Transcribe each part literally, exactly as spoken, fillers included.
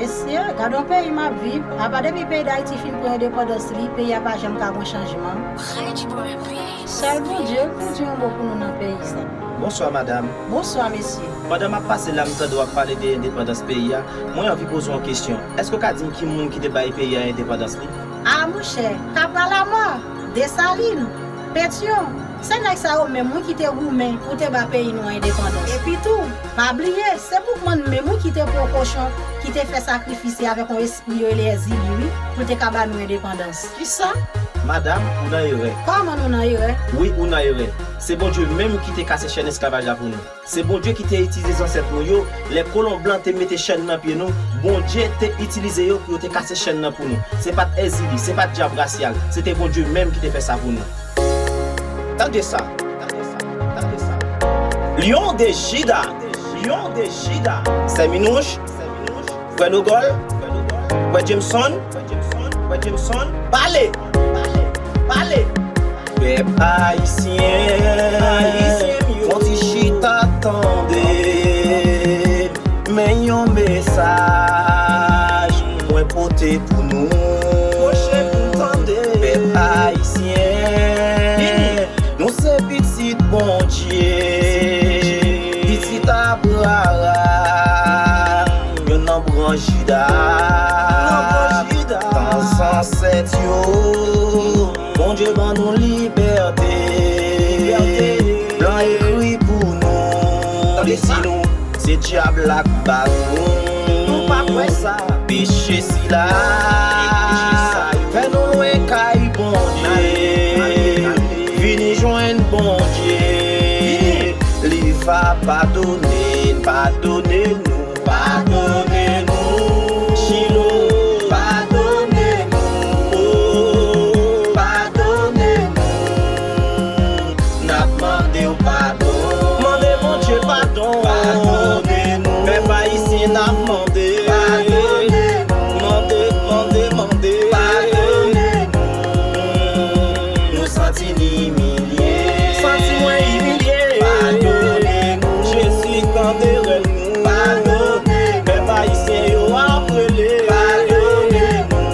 Mesye, gade yon peyi m ap viv. Apa depi peyi Dayiti fin pran endepandans li, peyi a pa janm ka gen chanjman. Sèl Bondye pou di yon mo pou nou nan peyi sa. Bonswa, madanm. Bonswa, mesye. Pandan m ap pase la, m tande w ap pale de endepandans peyi a. Mwen anvi poze w yon kesyon. Èske w ka di m ki moun ki te bay peyi a endepandans li? A, monchè, Kabral Amò, Desalin, Petyon, se nèg sa yo menm wi ki te goumen pou te ba peyi nou an endepandans. Epi tou, pa bliye, se Boukman menm wi ki te pran kochon, ki te fè sakrifis avèk yon espri yo rele Èzili wi, pou l te ka ba nou endepandans. Kisa? Madanm, ou nan erè. Kòman nou nan erè? Wi, ou nan erè. Se Bondye menm ki te kase chèn esklavaj la pou nou. Se Bondye ki te itilize zansèt nou yo, lè kolon blan te mete chèn nan pye nou, Bondye te itilize yo pou yo te kase chèn nan pou nou. Se pa t Èzili, se pa t dyab rasyal, se te Bondye menm ki te fè sa pou nou. Tande sa, tande sa, tande sa. Lyon de Jida, Lyon de Jida. Sè Minouch, Frè Nogòl, Frè Jameson, Frè Jameson, pale, pale, pale. Pèp ayisyen, ayisyen m yo, fò n ti chita tande. Men yon mesaj mwen pote pou nou. Pwoche pou n tande. Pèp ayisyen, vini. Nou se pitit Bondye, pitit Abraram, youn nan branch Jida. Nan branch Jida. Tan zansèt yo, Bondye ban nou libète. Libète. Blan ekri pou nou. Tande sa. Li di nou, se dyab la k ba nou. Nou pa kwè sa. Peche sila fè nou lwen kay Bondye. Vini jwenn Bondye. Li va padone n, padone nou, padone nou. Chilo, padone nou, oh, padone nou. N ap mande w padon. Mande Bondye padon. Padone nou. Pèp ayisyen n ap mande. Padone nou. Mande, mande, mande. Padone nou. Nou santi n imilye. Santi mwen imilye. Padone nou. Jezi tande rèl nou. Padone nou. Pèp ayisyen yo ap rele. Padone nou.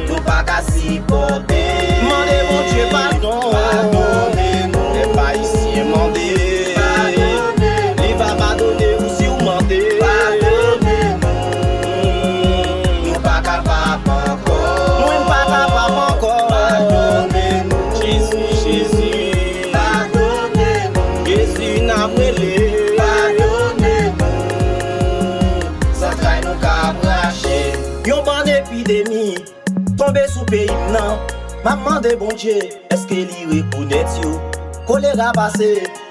Nou pa ka sipòte. Mande Bondye padon. Padone nou. Pèp ayisyen mande. Padone nou. Li va padone ou si w mande. Padone nou. Nou pa kapab ankò. Mwen pa kapab ankò. Padone nou. Jezi, Jezi. Padone nou. Jezi n ap rele. Padone nou. Zantray nou ka rache. Yon bann epidemi tonbe sou peyi m nan. M ap mande Bondye, èske li rekonèt yo? Kolera pase,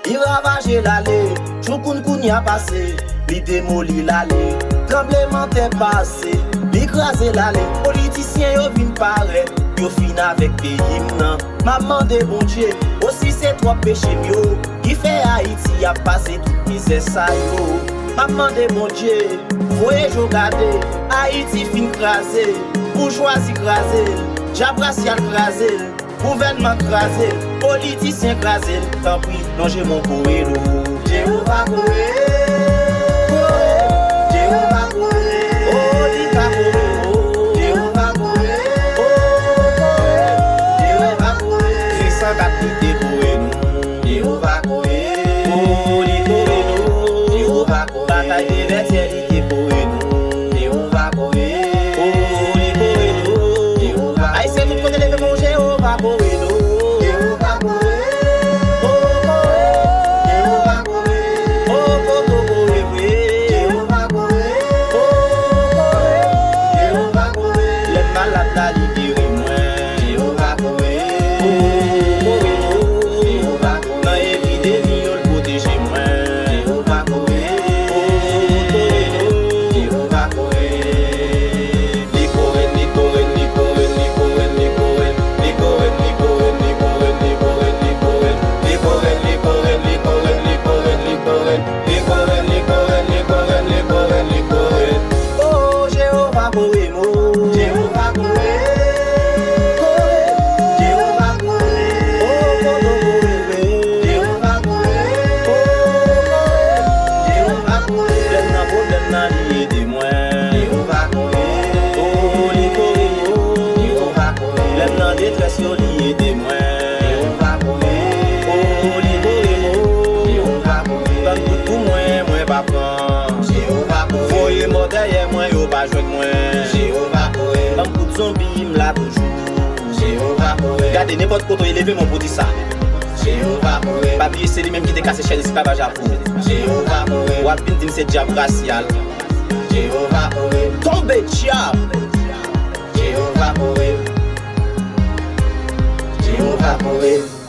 li ravaje l ale. Tchoukounkounnya pase, li demoli l ale. Tranblemanntè pase, li kraze l ale. Politisyen yo vin parèt, yo fin avèk peyi m nan. M ap mande Bondye, osi se twòp peche m yo ki fè Ayiti ap pase tout mizè sa yo. M ap mande Bondye, voye je w gade, Ayiti fin kraze, boujwazi kraze l, dyab rasyal kraze l, gouvènman kraze l, politisyen kraze l, tanpri, lonje men w kore nou. Jewova kore, kore, Jewova kore, oh, li ka kore nou. Jewova kore, oh, kore, Jewova kore, se san kat li te kore nou. Jewova kore, oh, li kore nou. Jewova kore, batay de vètyè li te kore nou. Jewova kore, oh, li kore nou. Jewova, Ayisyen tout kote leve men w, Jewova kore nou. Jewova kore, oh, kore, Jewova kore, oh, kore, kore vre. Jewova kore, oh, kore, Jewova kore. Lè m malad la, li geri mwen. Jewova kore, oh, kore, oh, Jewova kore. Nan epidemi Gade, nenpòt kote w ye, leve men w pou w di sa. Jewova Pore. Pa bliye, se li menm ki te kase chèn esklavaj la pou ou. Jewova Pore. W ap vin di m se dyab rasyal. Jewova Pore. Tonbe dyab! Jewova Pore. Jewova Pore.